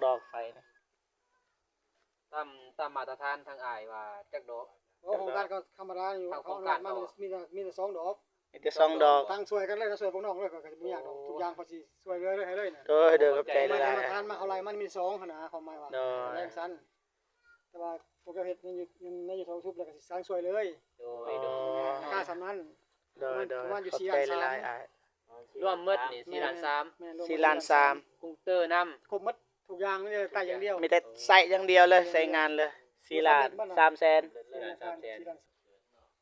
ດອກໄຟນະ? ຕາມ ຕາມມາດຕະຖານທາງອ້າຍວ່າຈັກດອກ? ໂອ້ ໂຄງການກໍທຳມະດາຢູ່ ທາງໂຄງການເຂົາອະນຸມັດມາມີແຕ່ ມີແຕ່ສອງດອກ. ມີແຕ່ສອງດອກ. ຕັ້ງຊ່ວຍກັນເລີຍ ຊ່ວຍພວກນ້ອງເລີຍ ກໍບໍ່ຍາກດອກ. ໂອ້ ທຸກຢ່າງເຂົາຊິຊ່ວຍເຫຼືອໃຫ້ເລີຍນະ. ໂດຍ ໂດຍ ຂອບໃຈຫຼາຍໆ. ມາດຕະຖານມາເອົາໄລ່ມັນມີສອງຫັ້ນນະ ຄວາມໝາຍວ່າ. ໂດຍ ແລ້ວຊັ້ນ ແຕ່ວ່າພວກເຈົ້າເຮັດໃນ ໃນ ໃນຢູທູບ ແລ້ວກໍຊິສ້າງຊ່ວຍເລີຍ. ໂດຍ ໂດຍ. ອໍ ລາຄາສ່ຳນັ້ນ. ໂດຍ ໂດຍ. ປະມານຢູ່ສີ່ລ້ານສາມ. ຂອບໃຈຫຼາຍໆ ອ້າຍ. ລວມໝົດນີ້ສີ່ລ້ານສາມ. ແມ່ນ ລວມໝົດສີ່ລ້ານສາມ. ກຸງເຕີນຳ ຄົບໝົດທຸກຢ່າງເລີຍ ໄຕ່ຢ່າງດຽວ. ມີແຕ່ໃຊ້ຢ່າງດຽວເລີຍ ໃຊ້ງານເລີຍ. ສີ່ລ້ານສາມແສນ. ສີ່ລ້ານສາມແສນ.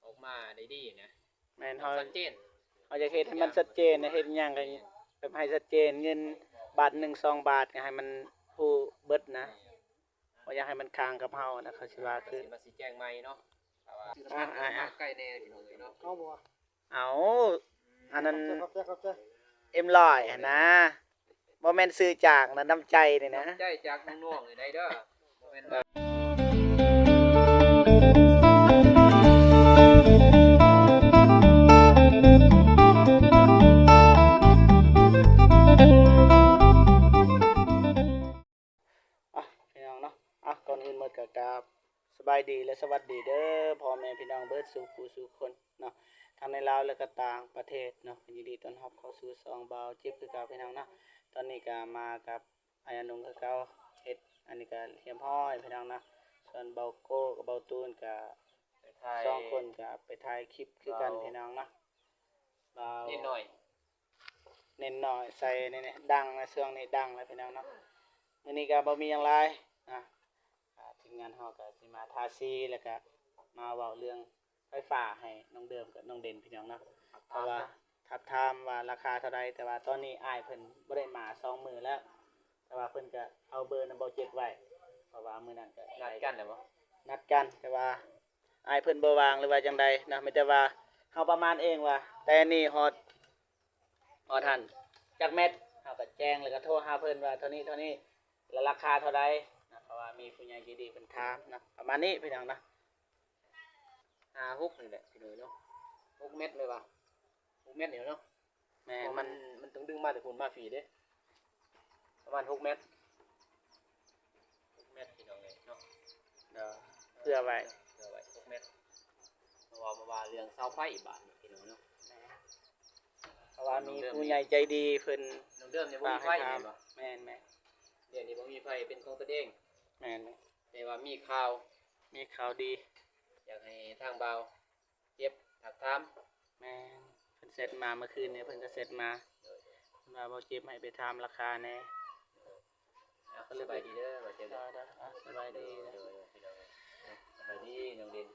ອອກມາໄດ້ດີນະ. ແມ່ນ ເຮົາ ເຮົາຢາກເຮັດໃຫ້ມັນຊັດເຈນນະ ເຮັດຫຍັງກໍແບບໃຫ້ຊັດເຈນ ເງິນບາດໜຶ່ງສອງບາດກໍໃຫ້ມັນຮູ້ເບິດນະ. ບໍ່ຢາກໃຫ້ມັນຄ້າງກັບເຮົານະ ເຂົາຊິວ່າຄື ຊິມາຊີ້ແຈງໃໝ່ເນາະ. ອ່າ ອ່າ ອ່າ ໃກ້ແດ່ພີ່ນ້ອງເອີຍເນາະ. ເອົາບໍ່? ເອົາ ອັນນັ້ນ ຂອບໃຈ ຂອບໃຈ ເອັມຮ້ອຍຫັ້ນນາ. ບໍ່ແມ່ນຊື່ຈ້າງນະ ນ້ຳໃຈນີ້ນະ. ນ້ຳໃຈຈາກນ້ອງໆນີ້ໄດ້ເດີ. ບໍ່ແມ່ນວ່າ ອ່ະ ພີ່ນ້ອງເນາະ. ອ່ະ ກ່ອນອື່ນໝົດກໍກາບສະບາຍດີ ແລະ ສະຫວັດດີເດີ ພໍ່ແມ່ພີ່ນ້ອງເບິດສູ່ຜູ້ສູ່ຄົນເນາະ ທັງໃນລາວ ແລະ ກໍຕ່າງປະເທດເນາະ. ຍິນດີຕ້ອນຮັບເຂົ້າສູ່ຊ່ອງບ່າວເຈັບຄືເກົ່າ ພີ່ນ້ອງເນາະ. ຕອນນີ້ກໍມາກັບອ້າຍອານຸງຄືເກົ່າ ເຮັດອັນນີ້ກໍຮຽບຮ້ອຍ ພີ່ນ້ອງເນາະ. ສ່ວນບ່າວໂກ້ກັບບ່າວຕູນກໍ ໄປຖ່າຍ ສອງຄົນກໍໄປຖ່າຍຄລິບຄືກັນ ບ່າວ ພີ່ນ້ອງເນາະ. ບ່າວເນນນ້ອຍ ເນນນ້ອຍໃສ່ນີ້ ດັງນະ ຊ່ວງນີ້ດັງແລ້ວ ພີ່ນ້ອງເນາະ. ມື້ນີ້ກໍບໍ່ມີຫຍັງຫຼາຍນະ ອ່າ ທີມງານເຮົາກໍຊິມາທາສີ ແລ້ວກໍມາເວົ້າເລື່ອງໄຟຟ້າໃຫ້ນ້ອງເດີມກັບນ້ອງເດັ່ນ ພີ່ນ້ອງເນາະ. ເພາະວ່າ ຖາມວ່າລາຄາເທົ່າໃດ ແຕ່ວ່າຕອນນີ້ອ້າຍເພິ່ນບໍ່ໄດ້ມາສອງມື້ແລ້ວ ແຕ່ວ່າເພິ່ນກໍເອົາເບີນຳບ່າວເຈັບໄວ້ ເພາະວ່າມື້ນັ້ນກໍ ນັດກັນແລ້ວບໍ່? ນັດກັນ ແຕ່ວ່າ ອ້າຍເພິ່ນບໍ່ວ່າງ ຫຼືວ່າຈັ່ງໃດນະ. ມີແຕ່ວ່າເຮົາປະມານເອງວ່າ ແຕ່ນີ້ຮອດ ຮອດຫັ້ນຈັກແມັດ ເຮົາກໍແຈ້ງ ແລ້ວກໍໂທຫາເພິ່ນວ່າເທົ່ານີ້ ເທົ່ານີ້ ແລ້ວລາຄາເທົ່າໃດນະ. ເພາະວ່າມີຜູ້ໃຫຍ່ໃຈດີເພິ່ນຖາມນະ ປະມານນີ້ ພີ່ນ້ອງນະ. ຫ້າ ຫົກນີ້ແຫຼະ ພີ່ນ້ອງເນາະ. ຫົກແມັດເລີຍວ່າ ຫົກແມັດນີ້ເນາະ. ແມ່ນ ມັນ ມັນຕ້ອງດຶງມາແຕ່ພຸ້ນມາພີ້ເດ້ ປະມານຫົກແມັດ ຫົກແມັດ ພີ່ນ້ອງເອີຍເນາະ. ເພື່ອໄວ້ ເພື່ອໄວ້ຫົກແມັດ. ເພາະວ່າ ເພາະວ່າເລື່ອງເສົາໄຟບາດນີ້ ພີ່ນ້ອງເນາະ. ເພາະວ່າມີຜູ້ໃຫຍ່ໃຈດີເພິ່ນ ນ້ອງເດີມນີ້ບໍ່ມີໄຟແມ່ນບໍ່? ແມ່ນໆ. ດຽວນີ້ບໍ່ມີໄຟເປັນຂອງຕົນເອງ. ແມ່ນ. ແຕ່ວ່າມີຂ່າວ ມີຂ່າວດີ ຢາກໃຫ້ທາງບ່າວ ເຈັບ ຖາມ ແມ່ນ ເພິ່ນແຊັດມາເມື່ອຄືນນີ້ ເພິ່ນກໍແຊັດມາ ໂດຍ ເພິ່ນວ່າ ບ່າວເຈັບໃຫ້ໄປຖາມລາຄາແດ່. ເອົາ ສະບາຍດີເດີ ບ່າວເຈັບເດີ. ໂດຍ ໂດຍ ອ່ະ ສະບາຍດີ ໂດຍ ພີ່ນ້ອງເອີຍ ສະບາຍດີນ້ອງເດັ່ນ.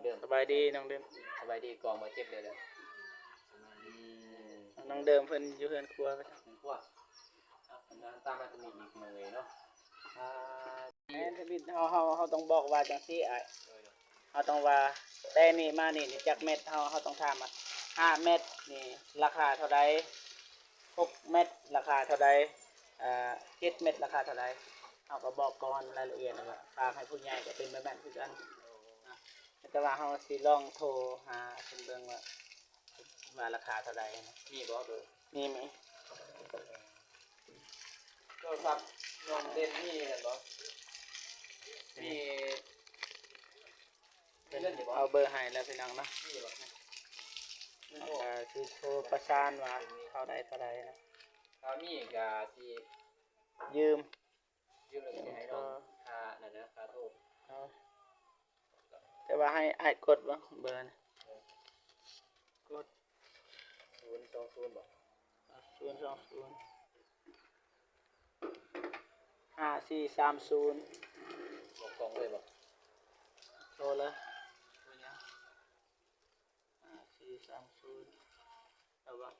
ໂດຍ ໂດຍ ສະບາຍດີນ້ອງເດັ່ນ. ສະບາຍດີກອງ ບ່າວເຈັບເດີ. ອືມ ນ້ອງເດີມເພິ່ນຢູ່ເຮືອນຄົວ ເຮືອນຄົວ. ອ່ະ ເພິ່ນຕາມມາຕົງນີ້ອີກ ພີ່ນ້ອງເອີຍເນາະ. ອ່າ ແມ່ນທຳອິດ ເຮົາ ເຮົາ ເຮົາຕ້ອງບອກວ່າຈັ່ງຊີ້ອ້າຍ ເຮົາຕ້ອງວ່າ ແຕ່ນີ້ມານີ້ ນີ້ຈັກແມັດ ເຮົາ ເຮົາຕ້ອງຖາມວ່າ ຫ້າແມັດນີ້ລາຄາເທົ່າໃດ ຫົກແມັດລາຄາເທົ່າໃດ ເອີ ເຈັດແມັດລາຄາເທົ່າໃດ ເຮົາກໍບອກກ່ອນລາຍລະອຽດ ແລ້ວກໍຝາກໃຫ້ຜູ້ໃຫຍ່ກໍເປັນແບບນັ້ນຄືກັນ. ແຕ່ວ່າເຮົາຊິລອງໂທຫາເພິ່ນເບິ່ງວ່າ ວ່າລາຄາເທົ່າໃດນະ. ມີບໍ່ເບີ? ມີ ມີ. ໂທລະສັບນ້ອງເດັ່ນມີແມ່ນບໍ່? ມີ ມີເງິນຢູ່ບໍ່? ເອົາເບີໃຫ້ແລ້ວພີ່ນ້ອງເນາະ. ມີບໍ່? ແລ້ວກໍຊິໂທປະສານວ່າເທົ່າໃດ ເທົ່າໃດນະ. ຖ້າມີກໍຊິຢືມ ຢືມແລ້ວກໍຊິໃຫ້ນ້ອງ ເອີ ຄ່ານັ້ນນະ ຄ່າໂທ. ເອົາ ແຕ່ວ່າໃຫ້ອ້າຍກົດບໍ່ເບີນະ? ເອີ ກົດ ສູນສອງສູນບໍ່? ສູນສອງສູນ ຫ້າສີ່ສາມສູນ. ບອກກ້ອງເລີຍບໍ່? ໂທເລີຍ. ຫ້າສີ່ສາມສູນ ເອົາບໍ່?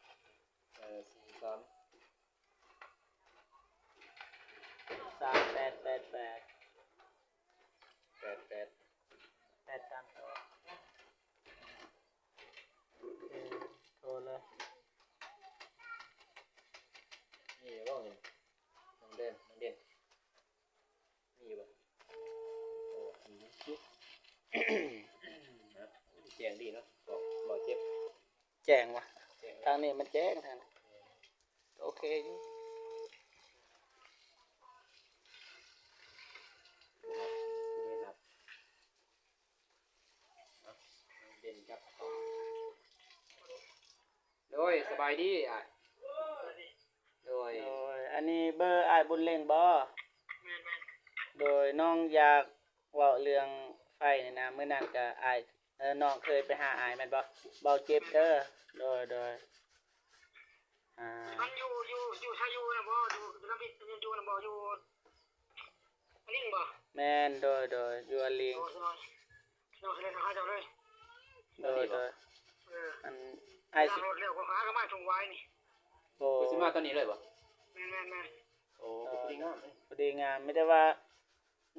ເອີ ສີ່ສາມ ສາມແປດແປດແປດ ແປດແປດ ແປດສາມສອງ. ໂອເຄ ໂທເລີຍ. ມີບໍ່ນີ້ ນ້ອງເດັ່ນ ນ້ອງເດັ່ນ? ມີຢູ່ບໍ່? ໂອ້ ມີຢູ່ ແຈ້ງດີເນາະ ບໍ່ ບໍ່ເຈັບ. ແຈ້ງວະ ແຈ້ງ ທາງນີ້ມັນແຈ້ງ ທາງ ເອີ ໂອເຄຢູ່. ໂດຍ ສະບາຍດີອ້າຍ. ໂດຍ ໂດຍ ອັນນີ້ເບີອ້າຍບຸນເລັງບໍ່? ໂດຍ ນ້ອງຢາກເວົ້າເລື່ອງໄຟນີ້ນະ ມື້ນັ້ນກະອ້າຍ ເອີ ນ້ອງເຄີຍໄປຫາອ້າຍແມ່ນບໍ່? ເບົາເຈັບເດີ. ໂດຍ ໂດຍ ອ່າ ມັນຢູ່ ຢູ່ ຢູ່ໃສ ຢູ່ນະບໍ່? ຢູ່ນຳ ຢູ່ນຳບໍ່? ຢູ່ ອາລິງບໍ່? ແມ່ນ ໂດຍ ໂດຍ ຢູ່ອາລິງ. ໂດຍ ໂດຍ ໂດຍ ເລີຍຫາເຈົ້າເລີຍ. ໂດຍ ໂດຍ ເອີ ອັນ ອ້າຍຊິ ລົດແລ້ວກໍຫາກໍມາຊ່ວງວາຍນີ້. ໂອ້ ເພິ່ນຊິມາຕອນນີ້ເລີຍບໍ່? ແມ່ນໆໆ. ໂອ້ ໂດຍ ພໍດີງາມເດ້ ພໍດີງາມ ມີແຕ່ວ່າ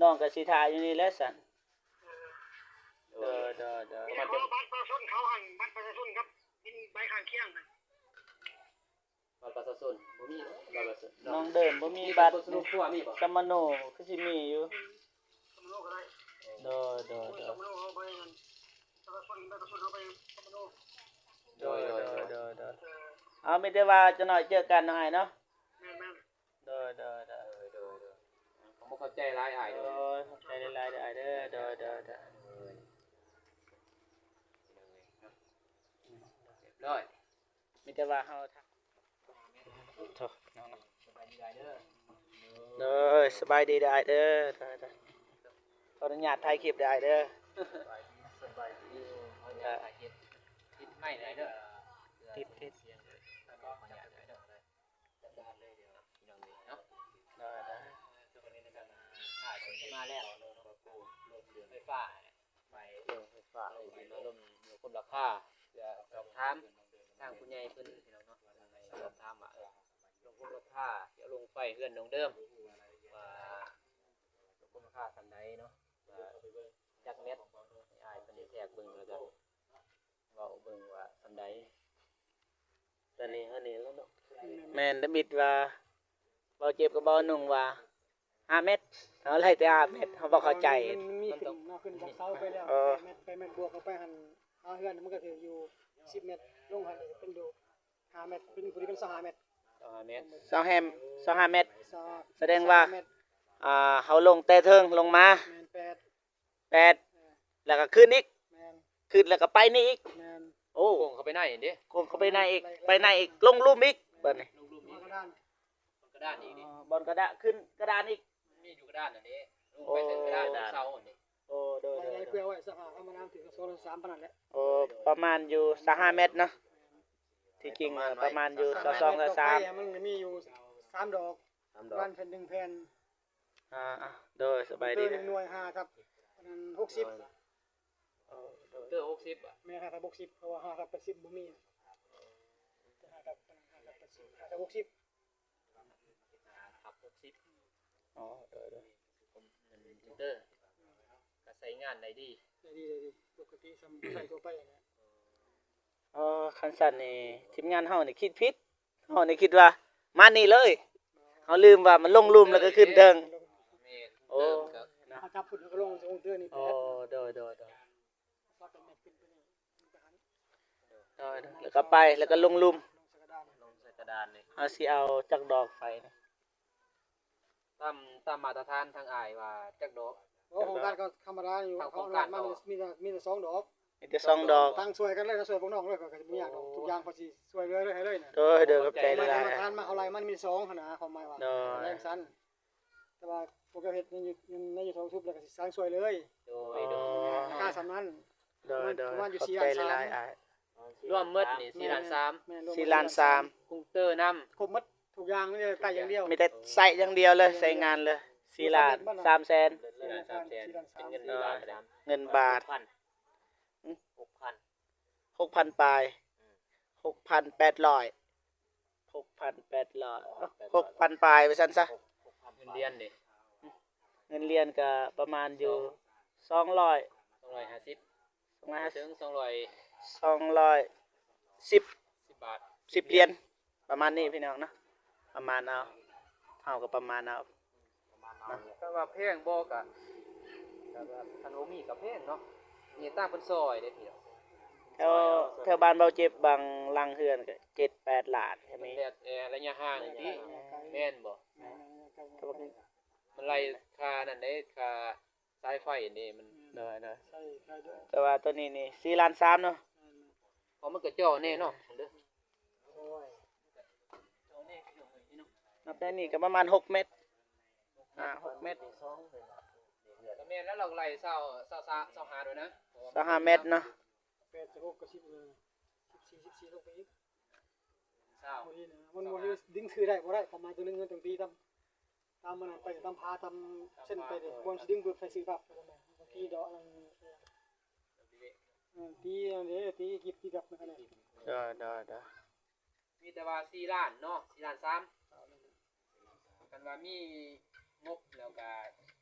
ນ້ອງກໍຊິຖ້າຢູ່ນີ້ແຫຼະຊັ້ນ. ເອີ ໂດຍ ໂດຍ ໂດຍ ໂດຍ ແຕ່ຂໍບັດປະຊາຊົນເຂົາຫັ້ນ ບັດປະຊາຊົນກັບບິນໃບຂ້າງຄຽງຫັ້ນ. ບັດປະຊາຊົນບໍ່ມີເນາະ ບັດປະຊາຊົນ ນ້ອງເດີມບໍ່ມີບັດ ມີແຕ່ຄົນຊົນຄົວມີບໍ່? ສຳມະໂນຄືຊິມີຢູ່. ສຳມະໂນກໍໄດ້. ໂດຍ ໂດຍ ໂດຍ ສຳມະໂນເຮົາບໍ່ໄດ້ນັ້ນ ປະຊາຊົນ ບັດປະຊາຊົນເຮົາໄປສຳມະໂນ. ໂດຍ ໂດຍ ໂດຍ ໂດຍ ໂດຍ ເອີ ເອົາ ມີແຕ່ວ່າຈັກໜ້ອຍເຈີກັນເນາະອ້າຍເນາະ. ແມ່ນໆ. ໂດຍ ໂດຍ ໂດຍ ໂດຍ ໂດຍ ໂດຍ ຂອບໃຈຫຼາຍອ້າຍເດີ. ໂດຍ ຂອບໃຈຫຼາຍໆເດີອ້າຍເດີ. ໂດຍ ໂດຍ ໂດຍ ໂດຍ ຮຽບຮ້ອຍ. ມີແຕ່ວ່າເຮົາ ໂທ ໂດຍ ສະບາຍດີເດີອ້າຍເດີ. ໂດຍ ໂດຍ ຂໍອະນຸຍາດຖ່າຍຄລິບເດີອ້າຍເດີ. ສະບາຍດີ ສະບາຍດີ ຂໍອະນຸຍາດຖ່າຍຄລິບ ຕິດໄມເດີ. ຕິດ ຕິດ ຂໍອະນຸຍາດເດີ. ຈັດການເລີຍເດີ ພີ່ນ້ອງເອີຍເນາະ. ໄດ້ ໄດ້ ມາແລ້ວ ລົງໄຟຟ້າ ໄປລົງໄຟຟ້າ ລົງມາລົມ ລົມຄົມລາຄາ ເພື່ອສອບຖາມທາງຜູ້ໃຫຍ່ເພິ່ນ ພີ່ນ້ອງເນາະ. ສອບຖາມວ່າ ເອີ ລົງຄົມລາຄາ ຈະລົງໄຟເຮືອນນ້ອງເດີມ ວ່າລົງຄົມລາຄາສ່ຳໃດເນາະ ວ່າຈັກແມັດ ໃຫ້ອ້າຍເພິ່ນແທກເບິ່ງ ແລ້ວກໍ ເວົ້າເບິ່ງວ່າສ່ຳໃດ. ຕອນນີ້ເຮົານີ້ແລ້ວເນາະ ແມ່ນ ດຳອິດວ່າ ເວົ້າເຈັບກັບເວົ້າໜຸ່ງວ່າ ຫ້າແມັດ ເຮົາໄລ່ແຕ່ຫ້າແມັດ ເຮົາບໍ່ເຂົ້າໃຈ. ມັນ ມັນມີຂຶ້ນເນາະ ຂຶ້ນຈາກເສົາໄປແລ້ວ ເອີ ແມັດ ແປດແມັດບວກເຂົ້າໄປຫັ້ນ ຫາເຮືອນມັນກໍຖືກຢູ່ສິບແມັດ ລົງຫັ້ນເປັນຢູ່ຫ້າແມັດ ເປັນ ພໍດີເປັນຊາວຫ້າແມັດ ຊາວຫ້າແມັດ ຊາວຫ້າແມັດ ຊາວຫ້າແມັດ ສະແດງວ່າ ຊາວຫ້າແມັດ ອ່າ ເຮົາລົງແຕ່ເທິງລົງມາ ແມ່ນ ແປດ ແປດ ເອີ ແລ້ວກໍຂຶ້ນອີກ ແມ່ນ ຂຶ້ນແລ້ວກໍໄປນີ້ອີກ ແມ່ນ ໂອ້ ໂຄ້ງເຂົ້າໄປໃນເດ້ ໂຄ້ງເຂົ້າໄປໃນອີກ ໄປໃນອີກ ລົງລຸ່ມອີກ ບາດນີ້ ລົງລຸ່ມອີກ ກະດານ ກະດານອີກນີ້ ອໍ ບ່ອນກະດານ ຂຶ້ນກະດານອີກ ມັນມີຢູ່ກະດານນັ້ນເດ້ ລົງໄປເທິງກະດານ ເອີ ເສົາຫັ້ນເດ້. ໂອ້ ໂດຍ ໂດຍ ໄປເພື່ອໄວ້ຊາວຫ້າ ທຳມະດາມັນຖືກຊາວສອງ ຊາວສາມປານນັ້ນແຫຼະ. ໂອ້ ປະມານຢູ່ຊາວຫ້າແມັດເນາະ ທີ່ຈິງປະມານຢູ່ຊາວສອງ ຊາວສາມ ມັນມີຢູ່ສາມດອກ ສາມດອກ ປະມານແຜ່ນໜຶ່ງແຜ່ນ ອ່າ ໂດຍ ສະບາຍດີ ເຕີໜຶ່ງໜ່ວຍ ຫ້າທັບ ອັນນັ້ນ ຫົກສິບ ເຕີຫົກສິບ ແມ່ນ ຫ້າທັບຫົກສິບ ເພາະວ່າຫ້າທັບແປດສິບບໍ່ມີ ແຕ່ຫ້າທັບ ຫ້າທັບແປດສິບ ຫ້າທັບຫົກສິບ ຫ້າທັບຫົກສິບ ອໍ ໂດຍ ໂດຍ ເຕີ ກໍໃຊ້ງານໄດ້ດີ ໄດ້ດີ ໄດ້ດີ ປົກກະຕິສ່ຳໃຊ້ທົ່ວໄປຫັ້ນແຫຼະ. ອໍ ຄັນຊັ້ນນີ້ທີມງານເຮົານີ້ຄິດຜິດ ເຮົານີ້ຄິດວ່າມານີ້ເລີຍ ເຮົາລືມວ່າມັນລົງລຸ່ມແລ້ວກໍຂຶ້ນເທິງ ແມ່ນ ໂອ້ ເລີ່ມກໍ ເຮົາຈັບພຸ້ນ ເຮົາກໍລົງເທິງເຕີນີ້ ອໍ ໂດຍ ໂດຍ ໂດຍ ໂດຍ ໂດຍ ແລ້ວກໍໄປ ແລ້ວກໍລົງລຸ່ມ ລົງໃສ່ກະດານ ລົງໃສ່ກະດານນີ້ ເຮົາຊິເອົາຈັກດອກໄຟນີ້? ຕາມ ຕາມມາດຕະຖານທາງອ້າຍວ່າຈັກດອກ? ໂອ້ ໂຄງການກໍທຳມະດາຢູ່ ທາງໂຄງການ ເຂົາອະນຸມັດມາ ກໍມີແຕ່ ມີແຕ່ສອງດອກ ມີແຕ່ສອງດອກ ຕັ້ງຊ່ວຍກັນເລີຍ ຊ່ວຍພວກນ້ອງເລີຍ ຂ້ອຍກໍບໍ່ຍາກດອກ ໂອ້ ທຸກຢ່າງຂ້ອຍຊິຊ່ວຍເຫຼືອໃຫ້ເລີຍນະ. ໂດຍ ໂດຍ ຂອບໃຈຫຼາຍໆ ມາດຕະຖານມາເອົາໄລ່ມັນມີສອງຫັ້ນນະ ຄວາມໝາຍວ່າ ໂດຍ ແນວນັ້ນ ແຕ່ວ່າພວກເຈົ້າເຮັດໃນ ໃນຢູທູບແລ້ວກໍຊິສ້າງຊ່ວຍເລີຍ ໂດຍ ອໍ ໂດຍ ລາຄາສ່ຳນັ້ນ ໂດຍ ໂດຍ ປະມານຢູ່ ຂອບໃຈຫຼາຍໆ ສີ່ລ້ານສາມ ອ້າຍ ລວມໝົດນີ້ສີ່ລ້ານສາມ ແມ່ນ ລວມໝົດສີ່ລ້ານສາມ ກຸງເຕີນຳ ຄົບໝົດທຸກຢ່າງ ມີແຕ່ໄຕ້ຢ່າງດຽວ ມີແຕ່ໄຕ້ຢ່າງດຽວເລີຍ ໃຊ້ງານເລີຍ ສີ່ລ້ານສາມແສນ ສີ່ລ້ານສາມແສນ ສີ່ລ້ານສາມແສນ ເປັນເງິນບາດເທົ່າໃດ? ເງິນບາດ ຫົກພັນ ຫົກພັນ ຫົກພັນປາຍ ອືມ ຫົກພັນແປດຮ້ອຍ ຫົກພັນແປດຮ້ອຍ ຫົກພັນປາຍວ່າຊັ້ນຊະ ຫົກພັນ ເງິນລຽນເດ? ເງິນລຽນກໍປະມານຢູ່ສອງ ສອງຮ້ອຍ ສອງຮ້ອຍຫ້າສິບ ສອງຮ້ອຍຫ້າສິບ ເຖິງສອງຮ້ອຍ ສອງຮ້ອຍສິບ ສິບບາດ ສິບຫຼຽນ ປະມານນີ້ພີ່ນ້ອງເນາະ ປະມານເອົາ ເຮົາກໍປະມານເອົາ ປະມານເອົາ ເນາະ ແຕ່ວ່າແພງບໍ່ ກະ ກະ ຄັນບໍ່ມີກະແພງເນາະ ມີຕ່າງເພິ່ນຊ່ອຍເດ້ພີ່ນ້ອງ ແຖວ ແຖວບ້ານເບົາເຈັບບາງຫຼັງເຮືອນກະເຈັດແປດລ້ານກໍມີ ແຕ່ ແຕ່ໄລຍະຫ່າງຕິ ແມ່ນບໍ່? ແມ່ນ ມັນໄລ່ຄ່ານັ້ນເດ້ ຄ່າ ສາຍໄຟນີ້ມັນ ໂດຍໆ ໃຊ້ໄຟດ້ວຍ ແຕ່ວ່າຕົວນີ້ນີ້ສີ່ລ້ານສາມເນາະ ແມ່ນ ເພາະມັນກະຈໍແນ່ເນາະ ເດີ ໂອ້ຍ ນັບໄດ້ນີ້ກະປະມານຫົກແມັດ ຫ້າຫົກແມັດ ກະແມ່ນແລ້ວ ເຮົາໄລ່ຊາວ ຊາວ ຊາວຫ້າດ້ວຍນະ ຊາວຫ້າແມັດເນາະ ແປດສິບຫົກກະສິບ ເອີ ສິບສີ່ ສິບສີ່ລົງໄປອີກ ຊາວ ບໍ່ດີນະ ມັນບໍ່ໄດ້ດຶງຖືໄດ້ ບໍ່ໄດ້ ຄວາມໝາຍຕົວໜຶ່ງ ມັນຕ້ອງຕີຕາມ ຕາມມັນໄປ ຕາມຜາ ຕາມເສັ້ນໄປເດ້ ບໍ່ຊິດຶງເບິ່ງໃສ່ຊື່ປັບ ມັນຕີດອກອັນນັ້ນ ເອີ ຕີອັນນີ້ ຕີກິບ ຕີກັບ ມັນກະແນ່ ໂດຍໆໆ ມີແຕ່ວ່າສີ່ລ້ານເນາະ ສີ່ລ້ານສາມ ຄັນວ່າມີງົບແລ້ວກະ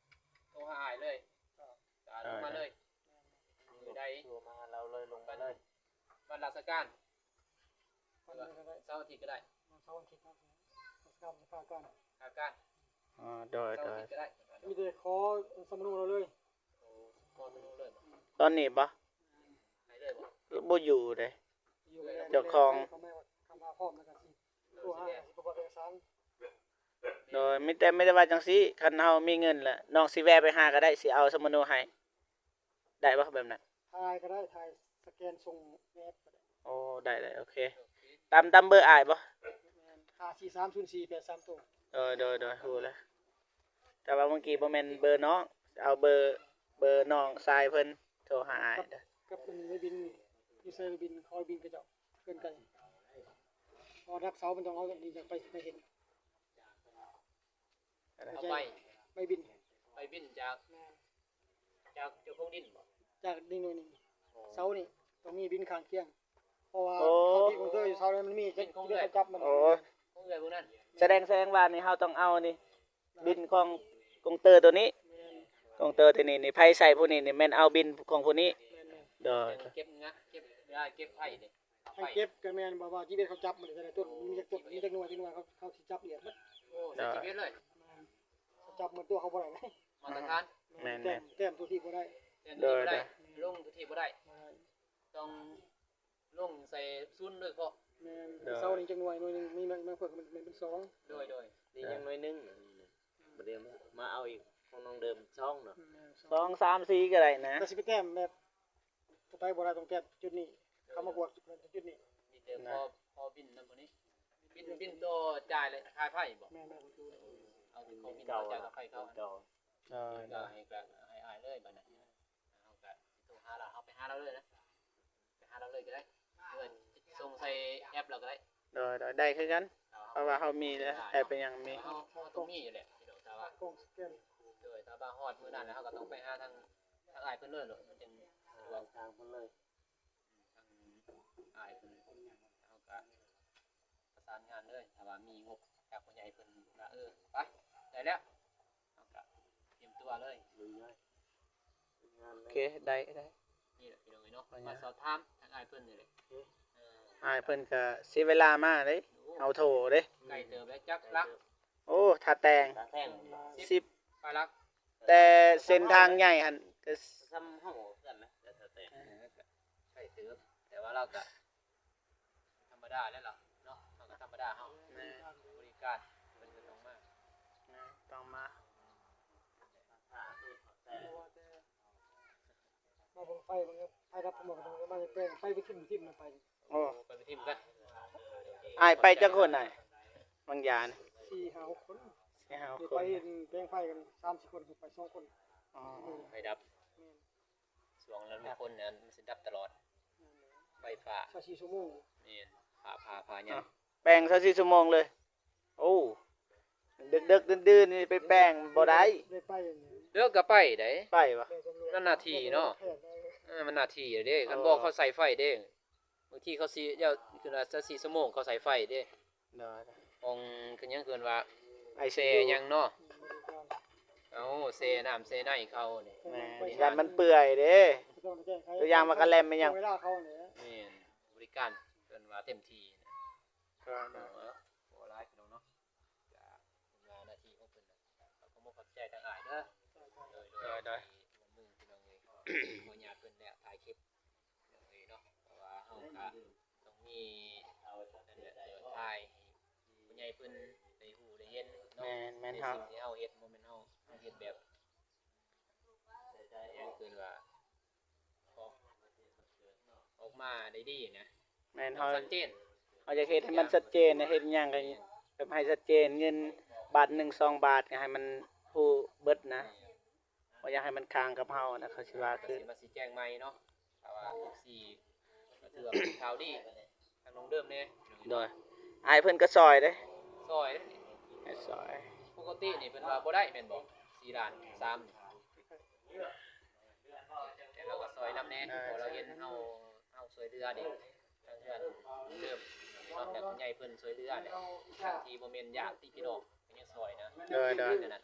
ໂທຫາອ້າຍເລີຍ ກະລົງມາເລີຍ ມື້ໃດ ໂທມາຫາລາວເລີຍ ລົງມາເລີຍ ວັນລາຊະການ ວັນໃດກະໄດ້ ເສົາອາທິດກະໄດ້ ເສົາອາທິດ ລາຊະການ ລາຊະການ ອໍ ໂດຍໆ ເສົາອາທິດກະໄດ້ ມີແຕ່ຂໍສຳມະໂນລາວເລີຍ ໂອ້ ຂໍສຳມະໂນເລີຍ ຕອນນີ້ບໍ່ ໃຫ້ເລີຍບໍ່ ບໍ່ຢູ່ເດ້ ຢູ່ແລ້ວ ເຈົ້າຂອງ ເຂົາມາ ເຂົາມາພ້ອມແລ້ວກະຊິໂທຫາ ຊິປະກອບເອກະສານ ໂດຍ ມີແຕ່ ມີແຕ່ວ່າຈັ່ງຊີ້ ຄັນເຮົາມີເງິນລະ ນ້ອງຊິແວ່ໄປຫາກະໄດ້ ຊິເອົາສຳມະໂນໃຫ້ ໄດ້ບໍ່ແບບນັ້ນ? ຖ່າຍກະໄດ້ ຖ່າຍສະແກນສົ່ງແອັບກະໄດ້ ໂອ້ ໄດ້ໆ ໂອເຄ ຕາມ ຕາມເບີອ້າຍບໍ່? ແມ່ນ ຫ້າສີ່ສາມສູນສີ່ແປດສາມໂຕ ໂດຍໆໆ ຮູ້ແລ້ວ ແຕ່ວ່າມື້ກີ້ບໍ່ແມ່ນເບີນ້ອງ ເອົາເບີ ເບີນ້ອງຊາຍເພິ່ນໂທຫາອ້າຍ ກັບ ກັບແມ່ບິນ ຢູ່ໃສແມ່ບິນ ຂໍບິນເຂົາເຈົ້າ ເກີນໄກ ເພາະວ່າດັກເສົາມັນຕ້ອງເອົານີ້ໄປ ໄປເຮັດ ເອົາໄປ ໄປບິນ ໄປບິນຈາກ ແມ່ນ ຈາກເຈົ້າຂອງດິນບໍ? ຈາກດິນໜ່ວຍໜຶ່ງ ເສົານີ້ຕ້ອງມີບິນຂ້າງຄຽງ ເພາະວ່າເຂົາມີກົງເຕີຢູ່ເສົານັ້ນ ມັນມີຈັກເຂົາຈັບມັນ ໂອ້ ຂອງເອື້ອຍພວກນັ້ນ ສະແດງ ສະແດງວ່ານີ້ເຮົາຕ້ອງເອົານີ້ ບິນຂອງກົງເຕີຕົວນີ້ ແມ່ນ ກົງເຕີຕົວນີ້ນີ້ ໃຜໃສ່ຜູ້ນີ້ນີ້ແມ່ນເອົາບິນຂອງຜູ້ນີ້ ແມ່ນໆ ໂດຍ ເກັບງະ ເກັບ ເວລາເກັບໄຟນີ້ ໃຫ້ເກັບກະແມ່ນ ບໍ່ວ່າຊີວິດເຂົາຈັບມັນແຕ່ລະຕົ້ນ ມີຈັກຕົ້ນ ມີຈັກໜ່ວຍ ຈັກໜ່ວຍ ເຂົາ ເຂົາຊິຈັບລະອຽດໝົດ ໂອ້ ໃສ່ຊີວິດເລີຍ ແມ່ນ ເຂົາຈັບໝົດ ຕົວເຂົາບໍ່ໄດ້ ມາດຕະຖານ ແມ່ນ ແຕ້ມ ແຕ້ມຕົວທີ່ບໍ່ໄດ້ ແຕ່ງຕົວທີ່ບໍ່ໄດ້ ແມ່ນ ລົງຕົວທີ່ບໍ່ໄດ້ ບໍ່ໄດ້ ຕ້ອງລົງໃສ່ສູນໂດຍສະເພາະ ແມ່ນ ໂດຍ ເສົານີ້ຈັກໜ່ວຍ ໜ່ວຍໜຶ່ງ ມີ ມັນ ມັນເພີ່ມ ມັນ ມັນເປັນສອງ ໂດຍ ໂດຍ ນີ້ຍັງໜ່ວຍໜຶ່ງ ບໍ່ໄດ້ມາເອົາອີກ ຂອງນ້ອງເດີມສອງເນາະ ແມ່ນ ສອງ ສອງ ສາມ ສີ່ກະໄດ້ນະ ແຕ່ຊິໄປແຕ້ມແບບ ໄປບໍ່ໄດ້ ຕ້ອງແຕ້ມຈຸດນີ້ ເອີ ເຂົາມາກວດຈຸດນີ້ ມີແຕ່ພໍ ພໍບິນນຳຜູ້ນີ້ ບິນ ບິນໂຕຈ່າຍແລະຂາຍໄຟບໍ? ແມ່ນໆ ເອົາຂອງບິນເຂົາຈ່າຍກັບໄຟເຂົາ ເອີ ກະໃຫ້ ກະໃຫ້ອ້າຍເລີຍບາດນີ້ ເຮົາກະໂທຫາລາວ ເຮົາໄປຫາລາວເລີຍນະ ໄປຫາລາວເລີຍກະໄດ້ ເອີ ສົ່ງໃສ່ແອັບລາວກະໄດ້ ໂດຍໆ ໄດ້ຄືກັນ ເພາະວ່າເຮົາມີແລ້ວ ແອັບເປັນຫຍັງມີ ເຮົາ ເຮົາຕ້ອງມີຢູ່ແຫຼະ ໂດຍ ຖ້າວ່າຮອດມື້ນັ້ນແລ້ວ ເຮົາກະຕ້ອງໄປຫາທາງ ທາງອ້າຍເພິ່ນເລີຍໂລດ ມັນຈັ່ງສະດວກ ທາງເພິ່ນເລີຍ ທາງອ້າຍເພິ່ນ ເຮົາກະປະສານງານເລີຍ ຖ້າວ່າມີງົບຈາກຜູ້ໃຫຍ່ເພິ່ນວ່າ ເອີ ໄປ ໄດ້ແລ້ວ ເຮົາກະຕຽມຕົວເລີຍ ໂອເຄ ໄດ້ ໄດ້ ນີ້ແຫຼະພີ່ນ້ອງເອີຍເນາະ ມາສອບຖາມທາງອ້າຍເພິ່ນນີ້ແຫຼະ ເອີ ອ້າຍເພິ່ນກະເສຍເວລາມາເດ້ ເຮົາໂທເດ້ ໄກເຕີບແລ້ວ ຈັກຫຼັກ ໂອ້ ຖ້າແຕ່ງ ສິບ ປາຍຫຼັກ ແຕ່ເສັ້ນທາງໃຫຍ່ຫັ້ນກະ ສ່ຳເຮົາເພື່ອນນະ ແຕ່ຖ້າແຕ່ງ ເອີ ກະໄກເຕີບ ແຕ່ວ່າລາວກະ ທຳມະດາແລ້ວເນາະ ເຮົາກະທຳມະດາເຮົາ ແມ່ນ ບໍລິການເພິ່ນກະຕ້ອງມາ ແມ່ນ ຕ້ອງມາ ມາເບິ່ງໄຟ ເບິ່ງໄຟດັບໝົດ ມາແປງໄຟໄປຖິ້ມ ຖິ້ມໄປ ໂອ້ ໄປໄປຖິ້ມກັນ ອ້າຍໄປຈັກຄົນອ້າຍ ບາງຢານ ສີ່ຫ້າຫົກຄົນ ສີ່ຫ້າຫົກຄົນ ໄປແປງໄຟກັນສາມສີ່ຄົນ ໄປສອງຄົນ ອໍ ໄຟດັບ ແມ່ນ ຊ່ວງນັ້ນຄົນນັ້ນມັນຊິດັບຕະຫຼອດ ໄຟຟ້າ ຊາວສີ່ຊົ່ວໂມງ ແມ່ນ ຟ້າຜ່າ ຟ້າຫຍັງ ແປງຊາວສີ່ຊົ່ວໂມງເລີຍ ໂອ້ ເດິກໆ ດື່ນໆ ນີ້ໄປແປງບໍ່ໄດ້ ໄດ້ໄປ ເດີກກະໄປໄດ໋ ໄປວະ ມັນໜ້າທີ່ເນາະ ເອີ ມັນໜ້າທີ່ເດ້ ຄັນບໍ່ເຂົາໃສ່ໄຟເດ້ ບາງທີເຂົາຊິ ເຈົ້າ ຄືວ່າຊາວສີ່ຊົ່ວໂມງເຂົາໃສ່ໄຟເດ້ ໂດຍ ຂອງ ຄືຫຍັງເອີ້ນວ່າ ໄອຊີຢູ ແຊ່ຫຍັງເນາະ ເອົາແຊ່ນ້ຳແຊ່ໃນເຂົານີ້ ແມ່ນ ຢ້ານມັນເປື່ອຍເດ້ ຕົວຢ່າງວ່າກະແລັມແມ່ນຫຍັງ ເວລາເຂົານີ້ ແມ່ນ ບໍລິການເອີ້ນວ່າເຕັມທີ່ ໂດຍ ໂດຍ ບໍ່ຫຼາຍພີ່ນ້ອງເນາະ ກະເປັນວ່າໜ້າທີ່ຂອງເພິ່ນ ເຮົາກະຂໍຂອບໃຈທາງອ້າຍເດີ ໂດຍ ໂດຍ ໂດຍ ທີ່ຮ່ວມມືພີ່ນ້ອງເອີຍ ຂໍອະນຸຍາດເພິ່ນແລ້ວຖ່າຍຄລິບ ເອີຍເນາະ ເພາະວ່າເຮົາກະຕ້ອງມີ ເອີ ຖ່າຍໃຫ້ຜູ້ໃຫຍ່ເພິ່ນໄດ້ຮູ້ໄດ້ເຫັນເນາະ ແມ່ນໆ ໃນສິ່ງທີ່ເຮົາເຮັດ ບໍ່ແມ່ນເຮົາ ເຮົາເຮັດແບບ ໃສ່ ຄືວ່າອອກ ອອກມາໄດ້ດີນະ. ແມ່ນ ເຮົາ ຊັດເຈນ ເຮົາຢາກເຮັດໃຫ້ມັນຊັດເຈນນະ ເຮັດຫຍັງກໍແບບໃຫ້ຊັດເຈນ ເງິນບາດໜຶ່ງສອງບາດກໍໃຫ້ມັນຮູ້ເບິດນະ. ບໍ່ຢາກໃຫ້ມັນຄ້າງກັບເຮົານະ ເຂົາຊິວ່າຄື ວ່າຊິແຈ້ງໃໝ່ເນາະ. ແຕ່ວ່າ ເອັຟຊີ ກໍຖືວ່າເປັນຂ່າວດີທາງນ້ອງເດີມແດ່. ໂດຍ ອ້າຍເພິ່ນກໍຊ່ອຍເດ້ ຊ່ອຍເດ້ ໃຫ້ຊ່ອຍ. ປົກກະຕິນີ້ເພິ່ນວ່າບໍ່ໄດ້ແມ່ນບໍ່ ສີ່ລ້ານສາມ ແຕ່ເຮົາກໍຊ່ອຍນຳແດ່ ເພາະເຮົາເຫັນເຮົາ ເຮົາຊ່ວຍເຫຼືອເດ້ ທາງເຮືອນເດີມເນາະ ແບບຜູ້ໃຫຍ່ເພິ່ນຊ່ວຍເຫຼືອເດ້ ທັງທີ່ບໍ່ແມ່ນຍາດຕິພີ່ນ້ອງ ກໍຍັງຊ່ອຍນະ. ໂດຍ ໂດຍ ແຕ່ນັ້ນ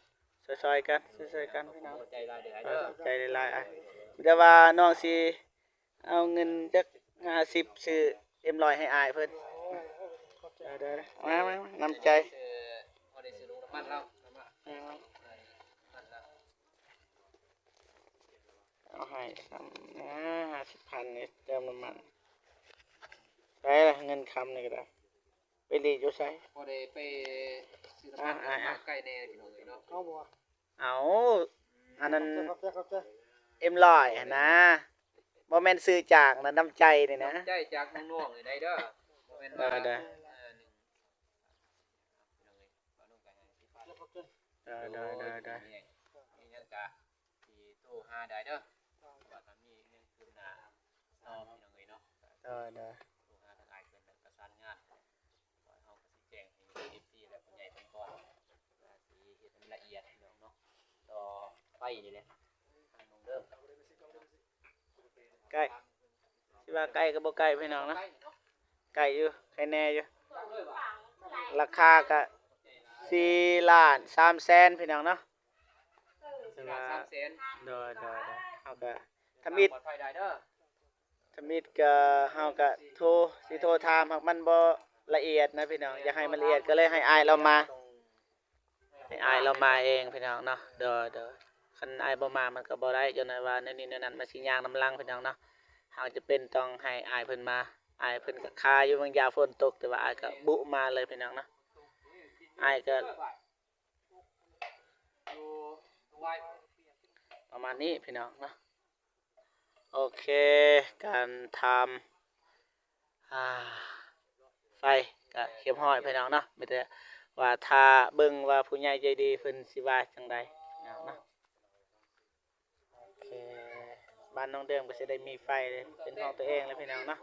ຊ່ອຍໆກັນ ຊ່ອຍໆກັນພີ່ນ້ອງ. ຂອບໃຈຫຼາຍເດີອ້າຍເດີ ຂອບໃຈຫຼາຍໆ. ອ້າຍ ມີແຕ່ວ່ານ້ອງຊິເອົາເງິນຈັກຫ້າສິບຊື້ເອັມຮ້ອຍໃຫ້ອ້າຍເພິ່ນ. ເອີ ເດີໆ ມາໆໆ ນ້ຳໃຈ ຊື້ ພໍໄດ້ຊື້ລົງນ້ຳມັນລາວ ມາໆ ເອົາໃຫ້ ອາ ຫ້າສິບພັນນີ້ເຕີມນ້ຳມັນ. ໄປລະ ເງິນຄຳນີ້ກໍໄດ້ ໄປຫຼີ້ຢູ່ໃສ? ພໍໄດ້ໄປຊື້ນ້ຳມັນ ອ່າ ອ່າ ມາໃກ້ແດ່ພີ່ນ້ອງເອີຍເນາະ. ເອົາບໍ່? ເອົາ ອັນນັ້ນ ຂອບໃຈ ຂອບໃຈ ເອັມຮ້ອຍຫັ້ນນະ ບໍ່ແມ່ນຊື້ຈາກນະ ນ້ຳໃຈນີ້ນະ ນ້ຳໃຈຈາກນ້ອງໆນີ້ໄດ້ເດີ ບໍ່ແມ່ນວ່າ ເອີ ເດີ ເອີ ໜຶ່ງ ພີ່ນ້ອງເອີຍ ບ່າວໜຸ່ມກໍໃຫ້ສິບພັນ ຂອບໃຈ ເດີໆໆໆ ມີຫຍັງກະ ຊິໂທຫາໄດ້ເດີ ວ່າຖ້າມີຫຍັງຄືບໜ້າຕໍ່ ພີ່ນ້ອງເອີຍເນາະ. ໂດຍໆ ໂທຫາທາງອ້າຍເພິ່ນ ແລ້ວປະສານງານ ເຮົາກໍຊິແຈ້ງໃຫ້ເອັຟຊີ ແລະ ຜູ້ໃຫຍ່ເພິ່ນກ່ອນ ວ່າຊິເຮັດໃຫ້ມັນລະອຽດ ພີ່ນ້ອງເນາະ. ຕໍ່ໄຟນີ້ແຫຼະ ທາງນ້ອງເດີມ ໃກ້ ຊິວ່າໃກ້ກໍບໍ່ໃກ້ພີ່ນ້ອງເນາະ ໃກ້ຢູ່ ໃກ້ແດ່ຢູ່. ລາຄາກະສີ່ລ້ານສາມແສນພີ່ນ້ອງເນາະ. ສາມແສນ ໂດຍໆໆ ເຮົາກະທຳອິດ ປອດໄພໄດ້ເດີ ທຳອິດກະ ເຮົາກະໂທ ຊິໂທຖາມ ຫາກມັນບໍ່ລະອຽດນະພີ່ນ້ອງ ຢາກໃຫ້ມັນລະອຽດ ກໍເລີຍໃຫ້ອ້າຍລາວມາ ໃຫ້ອ້າຍລາວມາເອງພີ່ນ້ອງເນາະ. ໂດຍໆ ຄັນອ້າຍບໍ່ມາມັນກໍບໍ່ໄດ້ ຈັ່ງໃດວ່າແນວນີ້ແນວນັ້ນ ມັນຊິຍາກນຳຫຼັງພີ່ນ້ອງເນາະ. ເຮົາຈຳເປັນຕ້ອງໃຫ້ອ້າຍເພິ່ນມາ ອ້າຍເພິ່ນກໍຄາຢູ່ ບາງຢ່າຝົນຕົກ ແຕ່ວ່າອ້າຍກໍບຸມາເລີຍພີ່ນ້ອງເນາະ. ອ້າຍກໍປະມານນີ້ພີ່ນ້ອງເນາະ. ໂອເຄ ການຖາມ ອ່າ ໄຟກະຮຽບຮ້ອຍພີ່ນ້ອງເນາະ ມີແຕ່ວ່າຖ້າເບິ່ງວ່າຜູ້ໃຫຍ່ໃຈດີເພິ່ນຊິວ່າຈັ່ງໃດເນາະ. ໂອເຄ ບ້ານນ້ອງເດີມກໍຊິໄດ້ມີໄຟເປັນຂອງຕົວເອງແລ້ວພີ່ນ້ອງເນາະ.